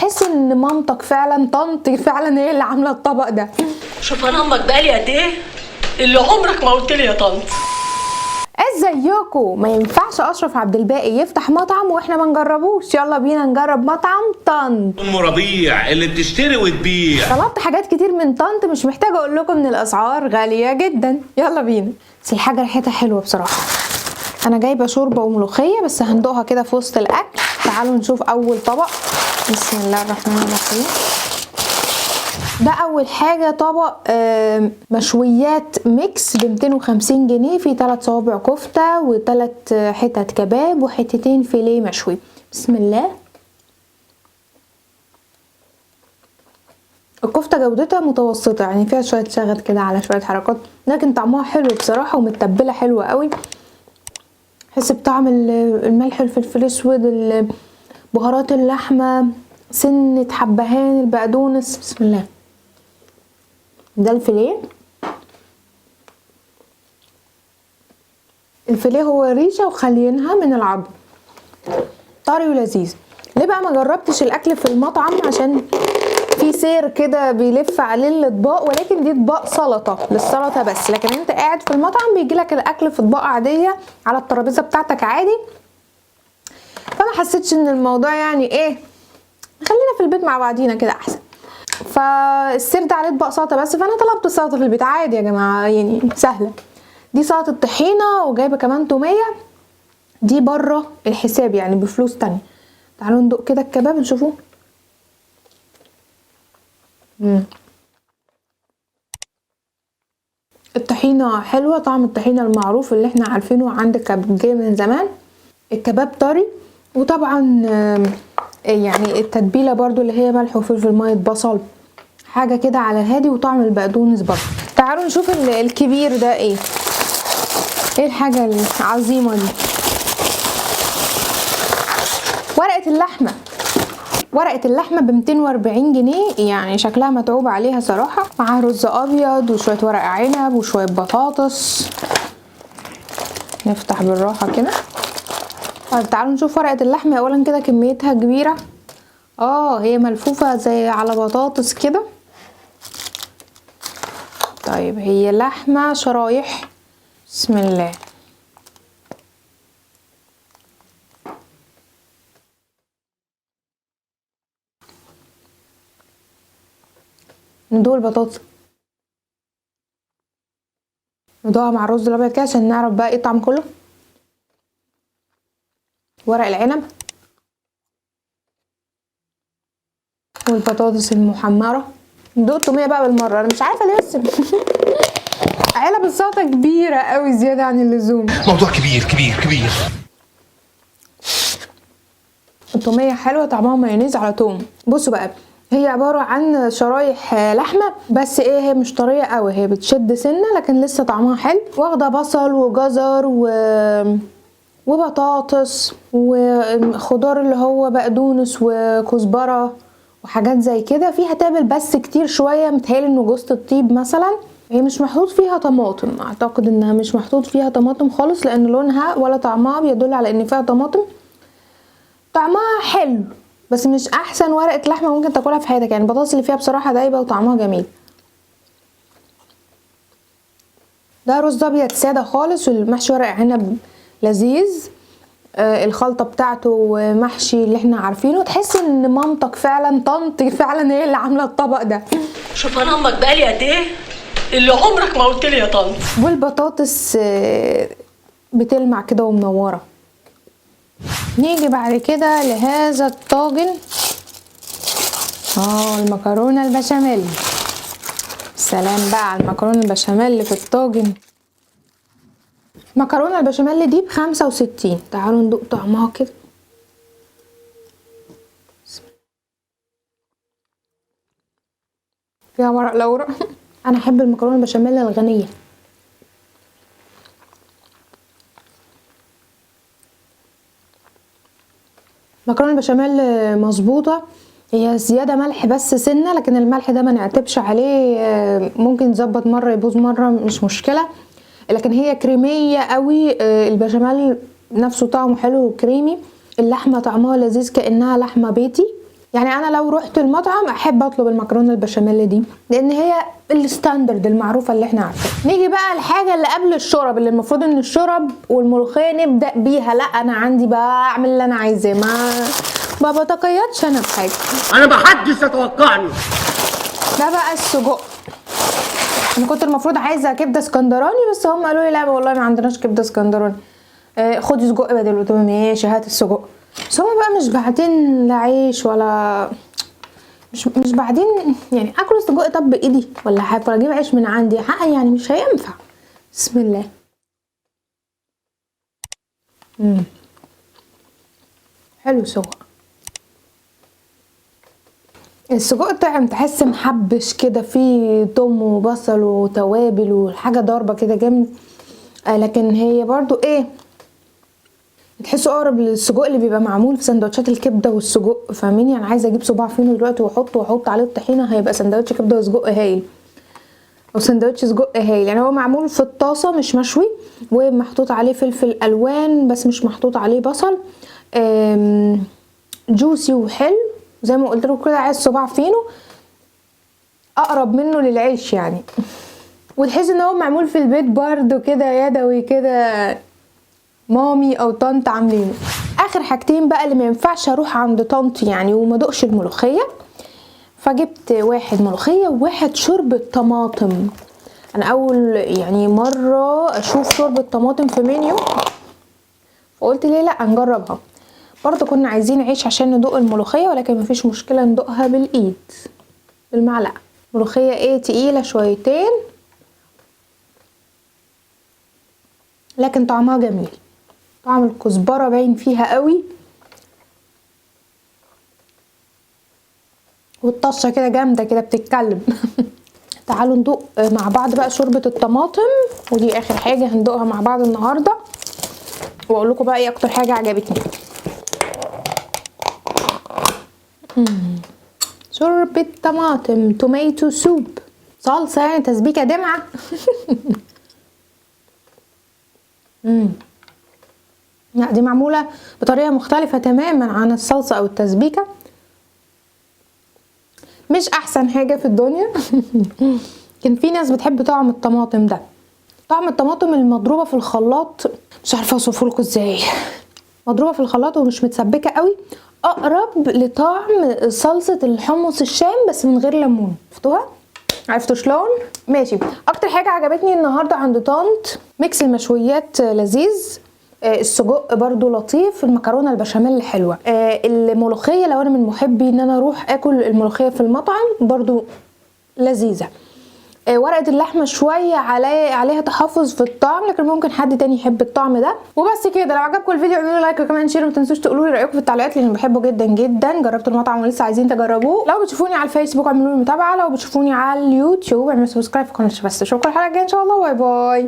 تحس ان مامتك فعلا، طنط فعلا هي اللي عامله الطبق ده. شوف انا امك بقالي قد ايه اللي عمرك ما قلت لي يا طنط. ازيكم؟ ما ينفعش اشرف عبد الباقي يفتح مطعم واحنا ما نجربوش. يلا بينا نجرب مطعم طنط. ام ربيع اللي بتشتري وتبيع. طلبت حاجات كتير من طنط، مش محتاجه اقول لكم ان الاسعار غالية جدا. يلا بينا. بس الحاجة ريحتها حلوة بصراحة. انا جايبه شوربة وملوخيه بس هندوقها كده في وسط الاكل. تعالوا نشوف اول طبق. بسم الله الرحمن الرحيم. ده اول حاجة طبق مشويات mix ب 250 جنيه، فيه 3 صوابع كفته و3 حتت كباب وحتتين فيليه مشوي. بسم الله. الكفتة جودتها متوسطه، يعني فيها شوية شغط كده على شوية حركات، لكن طعمها حلو بصراحة ومتبله حلوة قوي. حس بطعم الملح والفلفل الاسود، بهارات اللحمة، سنة حبهان، البقدونس. بسم الله. ده الفيليه. الفيليه هو ريشه وخلينها من العظم، طري ولذيذ. ليه بقى ما جربتش الاكل في المطعم؟ عشان في سير كده بيلف عليه الاطباق، ولكن دي اطباق سلطة للسلطة بس، لكن انت قاعد في المطعم بيجي لك الاكل في اطباق عادية على الترابيزة بتاعتك عادي. فما حسيتش ان الموضوع يعني ايه، خلينا في البيت مع بعضينا كده احسن. فالسير ده عليه اطباق سلطة بس، فانا طلبت سلطة في البيت عادي يا جماعة، يعني سهلة. دي سلطة طحينه وجايبه كمان توميه، دي بره الحساب يعني بفلوس تانية. تعالوا ندوق كده الكباب نشوفه. الطحينه حلوة، طعم الطحينه المعروف اللي احنا عارفينه عند كبابجيه من زمان. الكباب طري، وطبعا يعني التتبيله برضو اللي هي ملح وفلفل، مية بصل، حاجة كده على الهادي، وطعم البقدونس برضو. تعالوا نشوف الكبير ده ايه، ايه الحاجة العظيمة دي. ورقة اللحمة. ورقة اللحمة ب 240 جنيه، يعني شكلها متعوب عليها صراحة. معاها رز ابيض وشوية ورق عنب وشوية بطاطس. نفتح بالراحة كده. طيب تعالوا نشوف ورقة اللحمة اولا كده، كميتها كبيرة. هي ملفوفه زي على بطاطس كده. طيب هي لحمه شرايح. بسم الله. ندوق البطاطس، ندوقها مع الرز الابيض كده عشان نعرف بقى ايه الطعم كله. ورق العنب والبطاطس المحمره. ندوق التوميه بقى بالمرة. انا مش عارفه ليه بس علب السلطة كبيرة قوي زيادة عن اللزوم. موضوع كبير كبير كبير. التوميه حلوة، طعمها مايونيز على توم. بصوا بقى، هي عبارة عن شرايح لحمة بس ايه، هي مش طرية قوي، هي بتشد سنة لكن لسه طعمها حلو. واخدة بصل وجزر وبطاطس وخضار اللي هو بقدونس وكزبرة وحاجات زي كده. فيها تابل بس كتير شوية، متهيألي انه جوزة الطيب مثلا. هي مش محطوط فيها طماطم، اعتقد انها مش محطوط فيها طماطم خالص، لان لونها ولا طعمها بيدل على ان فيها طماطم. طعمها حلو بس مش احسن ورقة لحمه ممكن تاكلها في حياتك، يعني البطاطس اللي فيها بصراحة دايبه وطعمها جميل. ده رز ابيض ساده خالص، والمحشي ورق عنب لذيذ. الخلطة بتاعته محشي اللي احنا عارفينه. تحس ان مامتك فعلا، طنط فعلا هي اللي عامله الطبق ده. شوف انا امك بقالي قد ايه اللي عمرك ما قلت لي يا طنط. والبطاطس بتلمع كده ومنوره. نيجي بعد كده لهذا الطاجن، المكرونه البشاميل. سلام بقى على المكرونه البشاميل في الطاجن. المكرونه البشاميل دي ب65. تعالوا ندوق طعمها كده. فيها ورق لورا. انا احب المكرونه البشاميل الغنية. مكرونه البشاميل مظبوطة، هي زيادة ملح بس سنة، لكن الملح ده ما نعتبش عليه، ممكن يظبط مرة يبوظ مرة مش مشكلة. لكن هي كريميه قوي، البشاميل نفسه طعمه حلو وكريمي، اللحمة طعمها لذيذ كانها لحمه بيتي. يعني انا لو رحت المطعم احب اطلب المكرونه البشاميل دي، لان هي ال standard المعروفة اللي احنا عارفينها. نيجي بقى الحاجة اللي قبل الشرب، اللي المفروض ان الشرب والملوخيه نبدا بيها. لا انا عندي بقى اعمل اللي انا عايزاه، ما بتقيدش انا بحاجة. انا محدش يتوقعني. ده بقى السجق. انا كنت المفروض عايزه كبده اسكندراني، بس هم قالوا لي لا والله ما عندناش كبده اسكندراني، خدي سجق بدل. قلت لهم ماشي هات السجق. بس هم بقى مش بعدين لا عيش ولا مش بعدين، يعني اكل السجق طب بايدي ولا حاجة، ولا اجيب عيش من عندي حق، يعني مش هينفع. بسم الله. حلو السجق. السجق طعم، تحس محبش كده، فيه توم وبصل وتوابل والحاجة ضاربه كده جامد، لكن هي برضو ايه، تحسوا اقرب للسجق اللي بيبقى معمول في سندوتشات الكبده والسجق، فاهمين يعني؟ عايزه اجيب صباع فينو دلوقتي واحط عليه الطحينه، هيبقى سندوتش كبده وسجق هايل، او سندوتش سجق هايل. يعني هو معمول في الطاسه مش مشوي، ومحطوط عليه فلفل الوان بس مش محطوط عليه بصل، juicy وحلو زي ما قلت لكم كده. عايز صباع فينو اقرب منه للعيش يعني، وتحس ان هو معمول في البيت برضو كده يدوي كده، مامي او طنط عاملينه. اخر حاجتين بقى اللي ما ينفعش اروح عند طنط يعني وما ادوقش الملوخية، فجبت واحد ملوخية وواحد شوربة طماطم. انا اول يعني مرة اشوف شوربة طماطم في منيو، فقلت ليه لا نجربها. برضو كنا عايزين عيش عشان ندوق الملوخية، ولكن مفيش مشكلة ندوقها بالايد بالمعلقه. ملوخية ايه تقيلة شويتين لكن طعمها جميل، طعم الكزبره باين فيها قوي، والطشه كده جامدة كده بتتكلم. تعالوا ندوق مع بعض بقى شوربة الطماطم، ودي اخر حاجة هندوقها مع بعض النهارده، واقول لكم بقى ايه اكتر حاجة عجبتني. شوربة طماطم، توميتو سوب، صلصه يعني تسبيكه دمعه. لا دي معمولة بطريقة مختلفة تماما عن الصلصه او التسبيكه، مش احسن حاجة في الدنيا. كان في ناس بتحب طعم الطماطم ده، طعم الطماطم المضروبه في الخلاط، مش عارفه اوصفه لكم ازاي، مضروبة في الخلاط ومش متسبكه قوي، اقرب لطعم صلصه الحمص الشام بس من غير ليمون. عرفتوها؟ عرفتوا شلون؟ ماشي. اكتر حاجة عجبتني النهارده عند طنط mix المشويات لذيذ، السجق برضو لطيف، المكرونه البشاميل حلوة، الملوخية لو انا من محبي ان انا اروح اكل الملوخية في المطعم برضو لذيذة، ورقة اللحمة شوية عليها تحفظ في الطعم، لكن ممكن حد تاني يحب الطعم ده. وبس كده. لو عجبكم الفيديو اعملوا like وكمان share، وما تنسوش تقولوا لي رايكم في التعليقات لان بحبه جدا جدا. جربتوا المطعم ولسه عايزين تجربوه؟ لو بتشوفوني على الفيسبوك اعملوا لي متابعه، لو بتشوفوني على اليوتيوب اعملوا subscribe في القناة. بس اشوفكم الحلقة الجاية ان شاء الله. bye bye.